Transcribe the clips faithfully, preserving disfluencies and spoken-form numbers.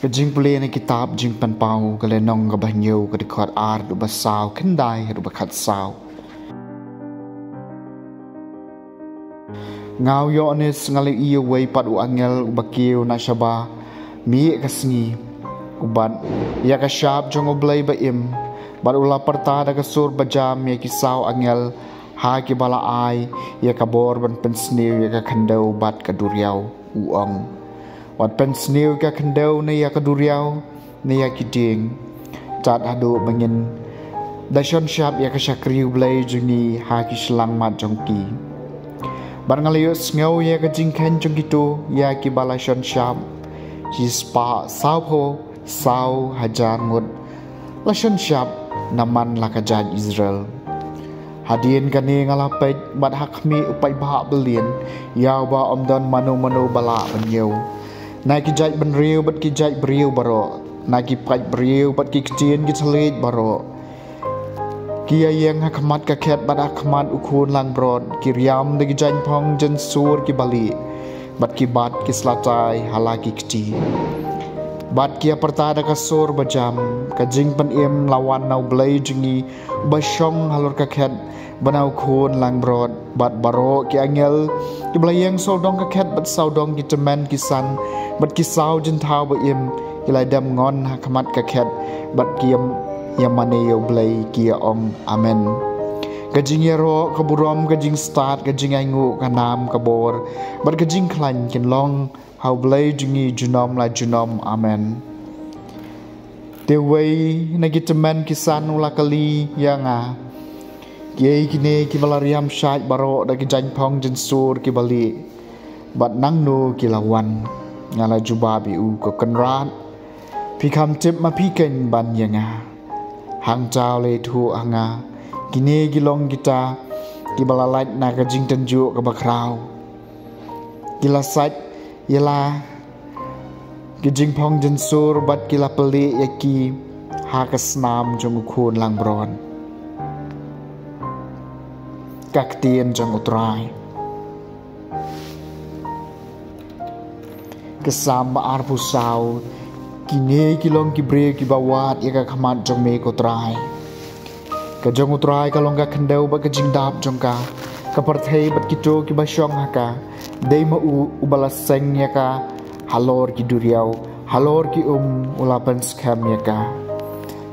Jingpule na kitab Jingpynpaw, ka lynnong kaba hynñiew, ka dkhot ar haduh ba saw, khyndai haduh ba khatsaw. Nga u Ïoannis nga la ïohi ïa uwei pat u angel uba kiew na shaba miet ka sngi, u bat ïa ka shap jong U Blei ba im, bad u la pyrta da ka sur bajam ïa ki saw angel ha kiba la ai ïa ka bor ban pynsniew ïa ka khyndew bad ka duriaw, u ong: Wat pynsniew ïa ka khyndew ne ïa ka duriaw ne ïa ki dieng, tad haduh ba ngin da shon shap ïa ka shakri U Blei jong ngi ha ki shyllangmat jong ki. Bad nga la ïohsngew ïa ka jingkheiñ jong kito ïa kiba la shon shap, shispah sawphew saw hajar ngut la shon shap na man la ka jaid Israel. Hadien kane nga la peit, bad ha khmih, u paidbah byllian, ïa uba ym don mano mano ba lah ban ñiew, na ki jaid bynriew bad ki jaid briew baroh, na ki paid briew bad ki ktien ki thylliej baroh. Ki ïaïeng ha khmat ka khet bad ha khmat U Khun langbrot, ki riam da ki jaiñphong jynsur kiba lieh, bad ki bat ki slatai ha la ki kti. Bad ki ïa pyrta da ka sur bajam: Ka jingpynim la wan na U Blei jong ngi, uba shong halor ka khet, bad na U Khun langbrot. Bad baroh ki angel kiba la ïeng sawdong ka khet bad sawdong ki tymmen ki san bad ki saw jynthaw ba im, ki la dem ngon ha khmat ka khet bad ki ïa, ïa mane ïa U Blei, ki ïa ong: Amen. Ka jingïaroh, ka burom, ka jingstad, ka jingainguh, ka nam, ka bor bad ka jingkhlaiñ kin long ha U Blei jong ngi junom la junom. Amen. Te uwei na ki tymmen ki san u la kylli ïa nga: Kiei kine kiba la riam shait baroh da ki jaiñphong jynsur kiba lieh, bad nangno ki la wan? Nga la jubab ïa u: Ko Kynrad, phi kham tip ma phi keiñ ban ïa nga. Hangta u la ïathuh ha nga: Kine ki long kita kiba la lait na ka jingtynjuh kaba khraw. Ki la sait ïa la ki jingphong jynsur bad ki la pynlieh ïa ki ha ka snam jong U Khun langbrot. Ka ktien jong U Trai. Ka Salm ba arphew saw. Kine ki long ki briew kiba wad ïa ka khmat jong me, ko Trai. Ka jong U Trai ka long ka khyndew bad ka jingdap jong ka, ka pyrthei bad kito kiba shong ha ka. Dei ma u uba la seng ïa ka halor ki duriaw, halor ki um u la pynskhem ïa ka.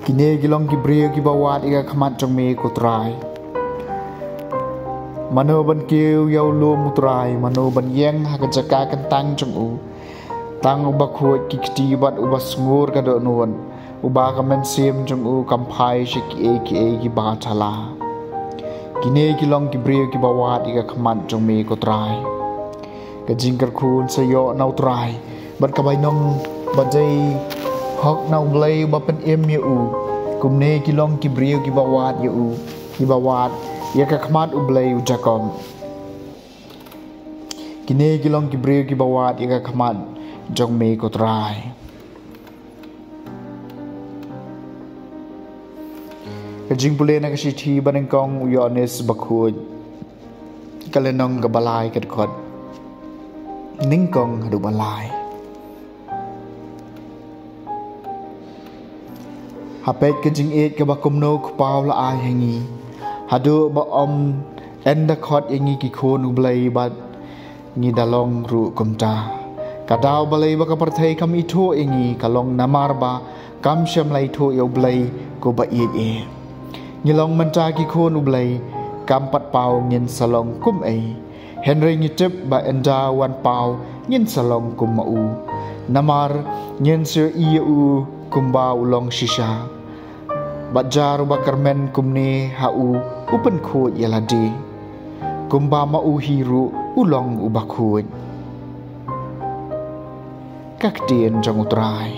Kine ki long ki briew kiba wad ïa ka khmat jong me, ko Trai. Mano ban kiew ïa u lum U Trai, mano ban ïeng ha ka jaka kyntang jong u? Tang uba khuid ki kti bad uba sngur ka dohnud, uba ka mynsiem jong u kam phai sha kiei kiei kiba thala. Kine ki long ki briew kiba wad ïa ka khmat jong me, ko Trai. Ka jingkyrkhu un sa ïoh na U Trai, bad ka bainong ba dei hok na U Blei uba pynim ïa u. Kumne ki long ki briew kiba wad ïa u, kiba wad ïa ka khmat U Blei u Jakob. Kine ki long ki briew kiba wad ïa ka khmat jong me, ko Trai. Ka jingpule na ka shithi ba nyngkong u Ïoannis Bakhuid, ka lynnong kaba lai, ka dkhot nyngkong haduh ba lai. Ha peit ka jingïeit kaba kumno u Kpa u la ai ha ngi, haduh ba ym yn da khot ïa ngi ki khun U Blei, bad ngi da long ruh kumta. Ka daw balei ba ka pyrthei kam ithuh ïa ngi? Ka long namar ba kam shym la ithuh ïa U Blei ko ba ïeit eh. Ngi long mynta ki khun U Blei, kam pat paw ngin sa long kum ei. Hynrei ngi tip ba ynda u wan paw ngin sa long kum ma u, namar ngin sa ïohi ïa u kumba u long shisha. Bad jar uba kyrmen kumne ha u, u pynkhuid ïa lade, kumba ma u hi ruh u long uba khuid. Ka ktien jong U Trai.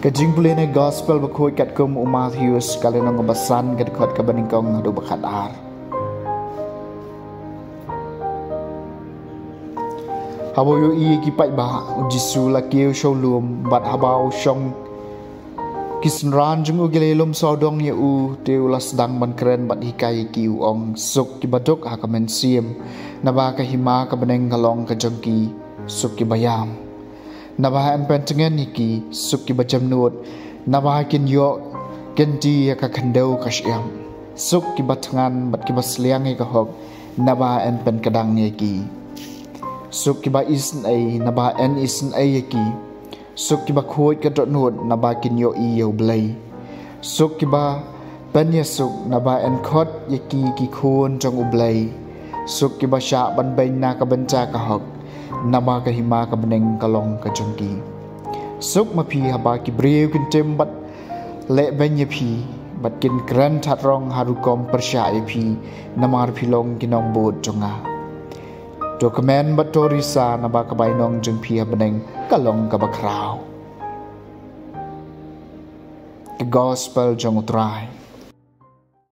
Ka jingpule na Gospel Bakhuid katkum u Mathaios, ka lynnong ba san, ka dkhot kaba nyngkong haduh ba khatar. Haba u ïohi ïa ki paidbah, u Jisu u la kiew sha u lum, bad haba u shong Ki synran jong u ki la ïalum sawdong ïa u, te u la sdang ban kren bad hikai ïa ki, u ong: Suk kiba duk ha ka mynsiem, naba ka hima ka bneng ka long ka jong ki. Suk kiba ïam, naba yn pyntngen ïa ki. Suk kiba jemnud, naba kin ïoh kynti ïa ka khyndew ka shyiap. Suk kiba thngan bad kiba sliang ïa ka hok, naba yn pynkdang ïa ki. Suk kiba isynei, naba yn isynei ïa ki. Suk kiba khuid ka dohnud, naba kin ïohi ïa u Blei. Suk kiba pynïasuk, naba yn khot ïa ki ki khun jong u Blei. Suk kiba shah ban beiñ na ka bynta ka hok, naba ka hima ka bneng ka long ka jong ki. Suk ma phi haba ki briew kin tim bad leh beiñ ïa phi, bad kin kren that rong ha rukom pyrshah ïa phi, namar phi long ki nongbud jong nga. To kmen bad to risa, naba ka bainong jong phi ha bneng ka long kaba khraw. Ka Gospel jong u Trai.